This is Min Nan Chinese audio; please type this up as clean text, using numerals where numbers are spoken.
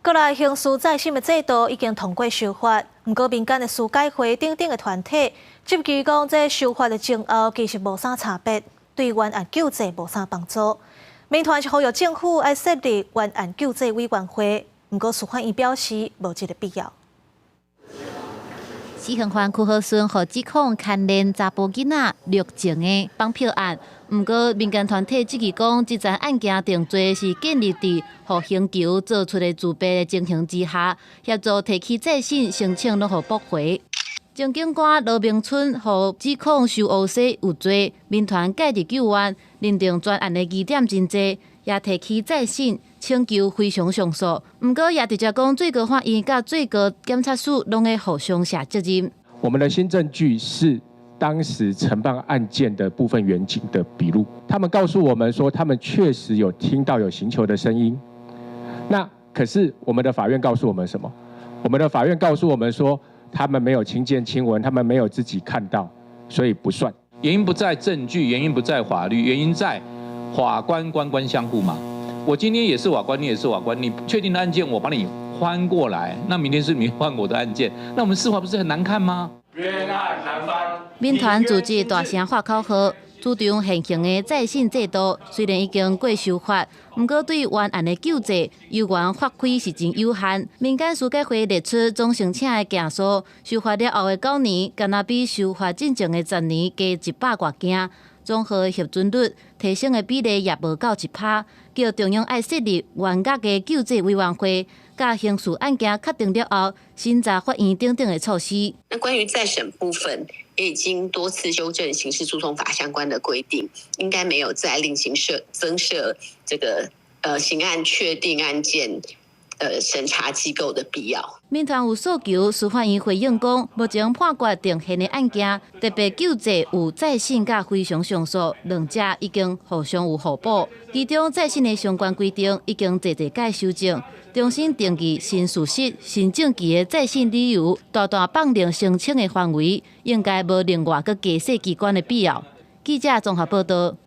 過來刑事再審的制度已經通過修法，毋過民間的司改會等等的團體，質疑講這修法的前後其實無啥差別，對冤案救濟無啥幫助。民團是呼籲政府愛設立冤案救濟委員會，毋過司法院表示無這个必要。死刑犯區和順予指控牽連查埔囡仔虐情的綁票案，毋過民間團體質疑講，這樁案件定罪是建立佇予刑求做出的自白的情形之下，協助提起再審申請攏予駁回。前警官羅明春予指控收烏紗有罪，民團介入救援，認定全案的疑點真濟，也提起再審請求非常上訴。毋過也直接講，最高法院佮最高檢察署攏會互相卸責任。我們的新證據是當時承辦案件的部分員警的筆錄，他們告訴我們說，他們確實有聽到有刑求的聲音。那可是我們的法院告訴我們什麼？我們的法院告訴我們說，他們沒有親見親聞，他們沒有自己看到，所以不算。原因不在證據，原因不在法律，原因在法官官官相護嘛。我今天也是法官，你也是法官，你確定的案件我幫你翻過來，那明天是你換我的案件，那我們司法不是很難看嗎？冤案難翻。民團組織大聲喊口號，主張現行的再審制度雖然已經過修法，毋過對冤案的救濟猶原發揮是真有限。民間司改會列出總申請的件數，修法了後的9年，敢若比修法進前的10年加100外件。綜合核准率提升的比例也無夠1%，叫中央愛設立員額的救濟委員會，佮刑事案件確定了後，審查法院等等的措施。那關於再審部分，也已經多次修正刑事訴訟法相關的規定，應該沒有再另行設增設這個刑案確定案件審查機構的必要。民團有訴求，司法院回應講，目前判決定刑的案件，特別救濟有再審佮非常上訴，兩者已經互相有互補。其中再審的相關規定已經濟濟改修正，重新定義新事實、新證據的再審理由，大大放寬申請的範圍，應該無另外閣加設機關的必要。記者綜合報道。